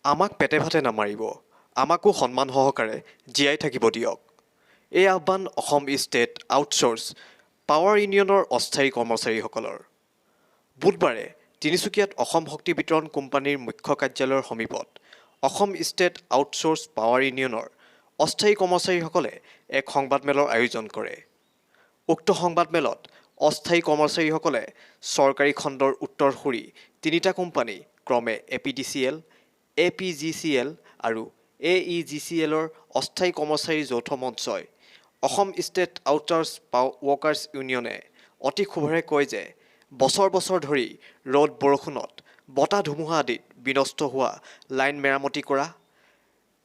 আমাক পেটে ভাতে নামাৰিব, আমাকো সন্মান সহকাৰে জীয়াই থাকিব দিয়ক। এই আহ্বান অসম ষ্টেট আউটছ'ৰ্চ পাৱাৰ ইউনিয়নৰ অস্থায়ী কৰ্মচাৰীসকলৰ। বুধবাৰে তিনিচুকীয়াত অসম শক্তি বিতৰণ কোম্পানীৰ মুখ্য কাৰ্যালয়ৰ সমীপত অসম ষ্টেট আউটছ'ৰ্চ পাৱাৰ ইউনিয়নৰ অস্থায়ী কৰ্মচাৰীসকলে এক সংবাদমেলৰ আয়োজন কৰে। উক্ত সংবাদমেলত অস্থায়ী কৰ্মচাৰীসকলে চৰকাৰী খণ্ডৰ উত্তৰসূৰী তিনিটা কোম্পানী ক্ৰমে এপিডিচিএল, এপিজিচিএল আৰু এইজিচিএলৰ অস্থায়ী কৰ্মচাৰীৰ যৌথ মঞ্চই অসম ষ্টেট আউটছ'ৰ্চ ৱৰ্কাৰ্ছ ইউনিয়নে অতি ক্ষোভেৰে কয় যে বছৰ বছৰ ধৰি ৰ'দ বৰষুণত, বতাহ ধুমুহা আদিত বিনষ্ট হোৱা লাইন মেৰামতি কৰা,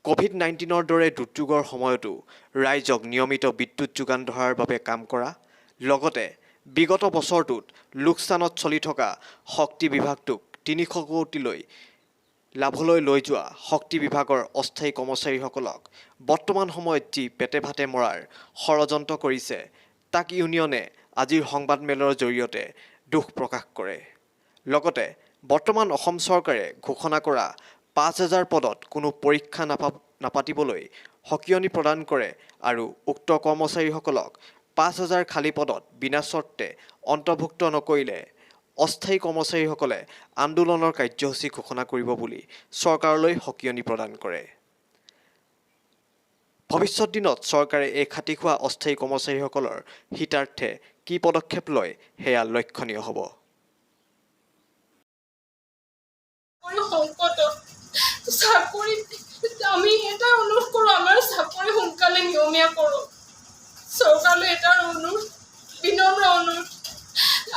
ক'ভিড-19ৰ দৰে দুৰ্যোগৰ সময়তো ৰাইজক নিয়মিত বিদ্যুৎ যোগান ধৰাৰ বাবে কাম কৰা, লগতে বিগত বছৰটোত লোকচানত চলি থকা শক্তি বিভাগটোক 300 কোটিলৈ লাভলৈ লৈ যোৱা শক্তি বিভাগৰ অস্থায়ী কৰ্মচাৰীসকলক বৰ্তমান সময়ত যি পেটে ভাতে মৰাৰ ষড়যন্ত্ৰ কৰিছে, তাক ইউনিয়নে আজিৰ সংবাদমেলৰ জৰিয়তে দুখ প্ৰকাশ কৰে। লগতে বৰ্তমান অসম চৰকাৰে ঘোষণা কৰা 5,000 পদত কোনো পৰীক্ষা নাপাতিবলৈ সকিয়নি প্ৰদান কৰে আৰু উক্ত কৰ্মচাৰীসকলক 5,000 খালী পদত বিনাচৰ্তে অন্তৰ্ভুক্ত নকৰিলে অস্থায়ী কৰ্মচাৰীসকলে আন্দোলনৰ কাৰ্যসূচী ঘোষণা কৰিব বুলি চৰকাৰলৈ সকিয়নি প্ৰদান কৰে। ভৱিষ্যত দিনত চৰকাৰে এই খাটি খোৱা অস্থায়ী কৰ্মচাৰীসকলৰ হিতাৰ্থে কি পদক্ষেপ লয়, সেয়া লক্ষণীয় হ'ব। চাকৰি সংকটত চাকৰি, আমি এটাই অনুৰোধ কৰোঁ, আমাৰ চাকৰি সোনকালে নিয়মীয়া কৰক। চৰকাৰলৈ এটা অনুৰোধ, বিনম্ৰ অনুৰোধ,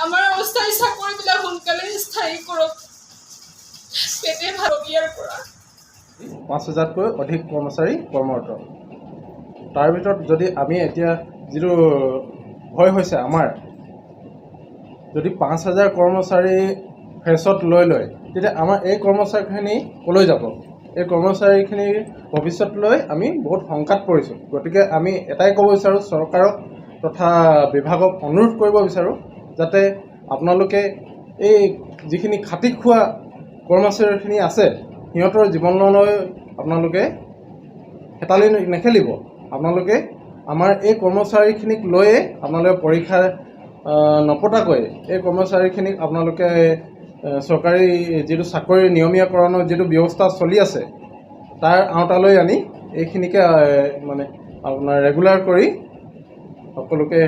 আমাৰ অস্থায়ী চাকৰিবিলাক সোনকালে স্থায়ী কৰক। পেটে ভাত ইয়াৰ পৰা 5,000তকৈ অধিক কৰ্মচাৰী কৰ্মৰত। তাৰ ভিতৰত যদি আমি এতিয়া যিটো ভয় হৈছে আমাৰ, যদি 5,000 কৰ্মচাৰী ফ্ৰেছত লৈ লয়, তেতিয়া আমাৰ এই কৰ্মচাৰীখিনি ক'লৈ যাব? এই কৰ্মচাৰীখিনিৰ ভৱিষ্যতলৈ আমি বহুত শংকাত পৰিছোঁ। গতিকে আমি এটাই ক'ব বিচাৰোঁ, চৰকাৰক তথা বিভাগক অনুৰোধ কৰিব বিচাৰোঁ, যাতে আপোনালোকে এই যিখিনি খাটি খোৱা কৰ্মচাৰীখিনি আছে, সিহঁতৰ জীৱনলৈ আপোনালোকে হেতালি নেখেলিব। আপোনালোকে আমাৰ এই কৰ্মচাৰীখিনিক লৈয়ে আপোনালোকে পৰীক্ষা নপতাকৈ এই কৰ্মচাৰীখিনিক আপোনালোকে চৰকাৰী যিটো চাকৰি নিয়মীয়াকৰণৰ যিটো ব্যৱস্থা চলি আছে, তাৰ আওতালৈ আনি এইখিনিকে মানে আপোনাৰ ৰেগুলাৰ কৰি সকলোকে